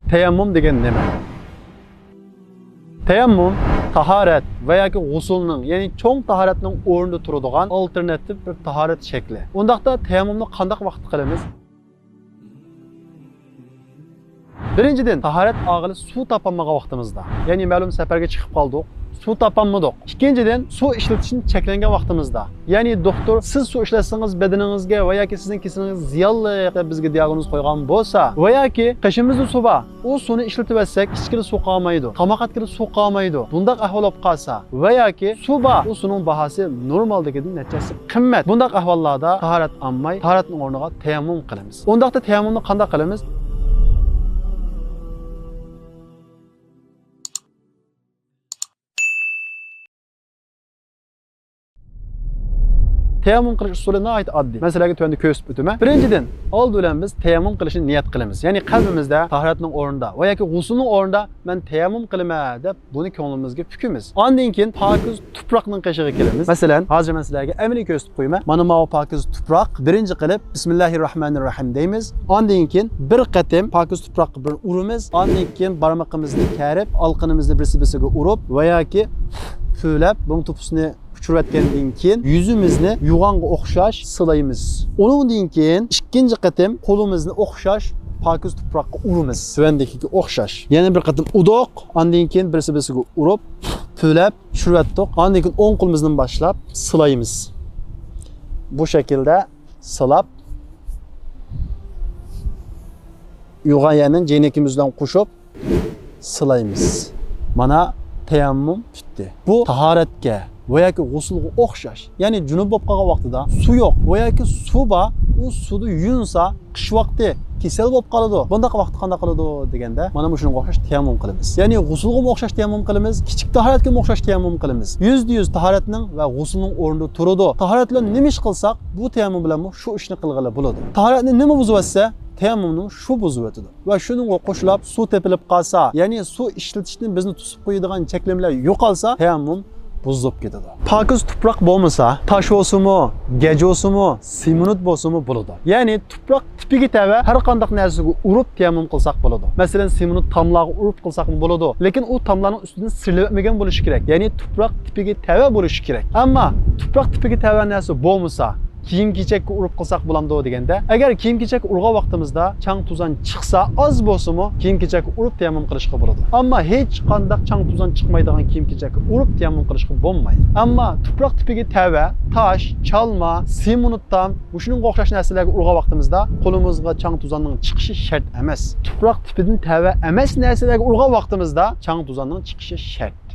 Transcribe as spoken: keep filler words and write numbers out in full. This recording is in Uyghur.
تەيەممۇم دېگەن نېمە؟ تەيەممۇم تاھارەت ۋە ياكى غۇسۇلنىڭ، يەنى چوڭ تاھارەتنىڭ ئورنىدا تۇرىدىغان ئالتېرناتىپ بىر تاھارەت شەكلى. ئۇنداقتا تەيەممۇمنى قانداق ۋاقىتتا قىلىمىز؟ بىرىنچىدىن، تاھارەت ئالغىلى سۇ تاپالمىغان ۋاقتىمىزدا، يەنى مەلۇم سەپەرگە چىقىپ قالدۇق، سۇ تاپالمىدۇق. ئىككىنچىدىن، سۇ ئىشلىتىشنى چەكلەنگەن ۋاقتىمىزدا، يەنى دوختۇر سىز سۇ ئىشلەتسىڭىز بەدىنىڭىزگە ۋە ياكى سىزنىڭ كېسىلىڭىز زىيانلىق دەپ بىزگە دىئاگنوز قويغان بولسا ۋە ياكى قېشىمىزدا سۇ بار، ئۇ سۇنى ئىشلىتىۋەتسەك ئىچكىلى سۇ قالمايدۇ، تاماق ئەتكىلى سۇ قالمايدۇ. بۇنداق ئەھۋال بولۇپ قالسا ۋە ياكى سۇ بار، ئۇ سۇنىڭ باھاسى نورمالدىكىدىن نەچچە ھەسسە قىممەت. بۇنداق ئەھۋاللاردا تاھارەت ئالماي، تاھارەتنىڭ ئورنىغا تەيەممۇم قىلىمىز. ئۇنداقتا تەيەممۇمنى قانداق قىلىمىز؟ تەيەممۇم قىلىش ئۇسۇلى ناھايىتى ئاددىي. مەن سىلەرگە تۆۋەندە كۆرسىتىپ ئۆتىمەن. بىرىنچىدىن، ئالدى بىلەن بىز تەيەممۇم قىلىشنى نىيەت قىلىمىز. يەنى قەلبىمىزدە تاھارەتنىڭ ئورنىدا ۋە ياكى غۇسۇلنىڭ ئورنىدا مەن تەيەممۇم قىلىمەن دەپ بۇنى كۆڭلىمىزگە پۈكىمىز. ئاندىن كېيىن پاكىز تۇپراقنىڭ قېشىغا كېلىمىز. مەسىلەن، ھازىر مەن سىلەرگە ئەمەلىي كۆرسىتىپ قويىمەن. مانا ماۋۇ پاكىز تۇپراق. بىرىنچى قىلىپ، بىسمىللاھىررەھمانىررەھىم دەيمىز. ئاندىن كېيىن بىر قېتىم پاكىز تۇپراققا بىر ئۇرىمىز. ئاندىن كېيىن بارمىقىمىزنى كەرىپ، ئالىقىنىمىزنى بىرسى بىرسىگە ئۇرۇپ ۋە ياكى پۈۋلەپ، بۇنىڭ تۇپىسىنى ئۇچۇرۇۋەتكەندىن كېيىن يۈزىمىزنى يۇغانغا ئوخشاش سىلايمىز. ئۇنىڭدىن كېيىن ئىككىنچى قېتىم قولىمىزنى ئوخشاش پاكىز تۇپراققا ئۇرىمىز. تۆۋەندىكىگە ئوخشاش. يەنە بىر قېتىم ئۇدۇق، ئاندىن كېيىن بىرسى بىرسىگە ئۇرۇپ، پۈۋلەپ، چۈشۈرۈۋەتتۇق. ئاندىن كېيىن ئوڭ قولىمىزدىن باشلاپ سىلايمىز. بۇ شەكىلدە سىلاپ، يۇغان يەرنى جەينىكىمىز بىلەن قوشۇپ سىلايمىز. مانا، تەيەممۇم پۈتتى. بۇ تاھارەتكە ۋە ياكى غۇسۇلغا ئوخشاش. يەنى جۇنۇپ بولۇپ قالغان ۋاقتىدا سۇ يوق ۋە ياكى سۇ بار، ئۇ سۇدا يۇيۇنسا، قىش ۋاقتى كېسەل بولۇپ قالىدۇ. بۇنداق ۋاقىتتا قانداق قىلىدۇ دېگەندە، مانا مۇشۇنىڭغا ئوخشاش تەيەممۇم قىلىمىز. يەنى غۇسۇلغىمۇ ئوخشاش تەيەممۇم قىلىمىز، كىچىك تاھارەتكىمۇ ئوخشاش تەيەممۇم قىلىمىز. يۈزدە يۈز تاھارەتنىڭ ۋە غۇسۇلنىڭ ئورنىدا تۇرىدۇ. تاھارەت بىلەن نېمە ئىش قىلساق، بۇ تەيەممۇم بىلەنمۇ شۇ ئىشنى قىلغىلى بولىدۇ. تاھارەتنى نېمە بۇزۇۋەتسە، تەيەممۇمنى شۇ بۇزۇۋېتىدۇ. ۋە شۇنىڭغا قوشۇلۇپ سۇ تېپىلىپ قالسا، يەنى سۇ ئىشلىتىشتىن بىزنى توسۇپ قويىدىغان چەكلىمىلەر يوقالسا، تەيەممۇم بۇزۇلۇپ كېتىدۇ. پاكىز تۇپراق بولمىسا، تاش بولسىمۇ، گەج بولسىمۇ، سېمونت بولسىمۇ بولىدۇ. يەنى تۇپراق تىپىگە تەۋە ھەر قانداق نەرسىگە ئۇرۇپ تەيەممۇم قىلساق بولىدۇ. مەسىلەن، سېمونت تاملارغا ئۇرۇپ قىلساقمۇ بولىدۇ. لېكىن ئۇ تاملارنىڭ ئۈستىدىن سىرلىۋەتمىگەن بولۇشى كېرەك. يەنى تۇپراق تىپىگە تەۋە بولۇشى كېرەك. ئەمما تۇپراق تىپىگە تەۋە نەرسە بولمىسا، كىيىم-كېچەككە ئۇرۇپ قىلساق بولامدۇ دېگەندە، ئەگەر كىيىم-كېچەككە ئۇرغان ۋاقتىمىزدا چاڭ-توزان چىقسا، ئاز بولسىمۇ كىيىم-كېچەككە ئۇرۇپ تەيەممۇم قىلىشقا بولىدۇ. ئەمما ھېچقانداق چاڭ-توزان چىقمايدىغان كىيىم-كېچەككە ئۇرۇپ تەيەممۇم قىلىشقا بولمايدۇ. ئەمما تۇپراق تىپىگە تەۋە تاش، چالما، سېمونت تام، مۇشۇنىڭغا ئوخشاش نەرسىلەرگە ئۇرغان ۋاقتىمىزدا قولىمىزغا چاڭ-توزاننىڭ چىقىشى شەرت ئەمەس. تۇپراق تىپىدىن تەۋە ئەمەس نەرسىلەرگە ئۇرغان ۋاقتىمىزدا چاڭ-توزاننىڭ چىقىشى شەرت.